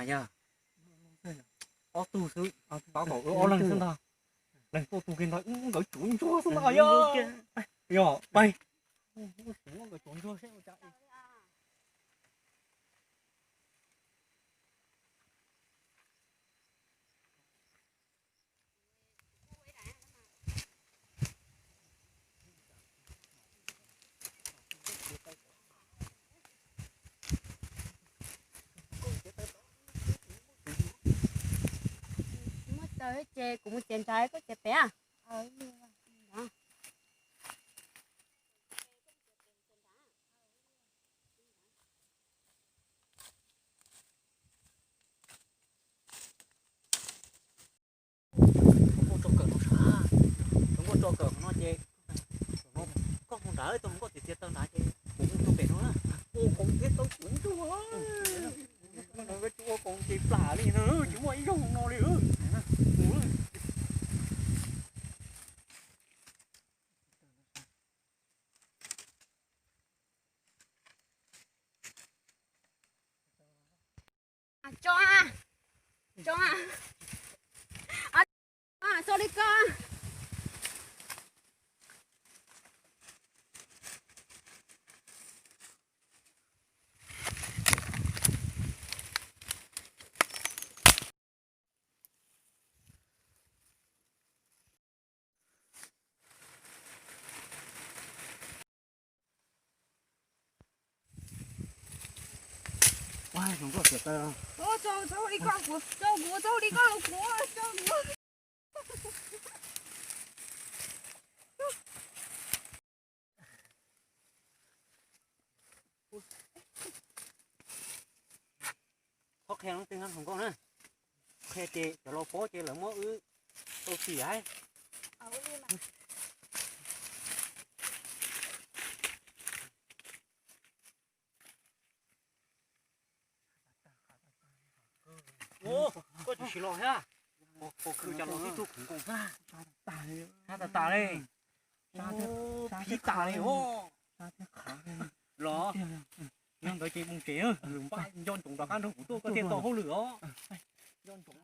Yog ob tug xwb, tab tom wb ob leeg xwb ntag. Leej tuaj tug kiag ntag, nkawd tsuav ntsuag xwb ntag yog. Yog pais, nkawd tsuav ntsuag seb ua cas. Muab taw ces kuv mus txiav ntshav koj txiav pem. Muaj tso kawm no sav, muaj tso kawm no ces koj mus nrad, tau koj txiav txiav taw nrad ces kuv mus tso pem no na. Ua koos thiab tau kuv ntsuag. Tsis ua koos ces plam li no, tsis muaj ib zaug no li. Tso, tso, tso li ko. Qhov qhia no twg hluas nkauj na? Qhia ces cov laus paub ces lawv muab wb tau tiam. Koj tsis los thiab. Qhov khwv cas los tib tug khoom nkoos tas tas li. Phib tas li os. Los, yog ntawd ces mus tsev, lwm npaj nco ntsoov rov qab nrog kuv tuaj, koj thiaj tau hauj lwm os. Nco ntsoov.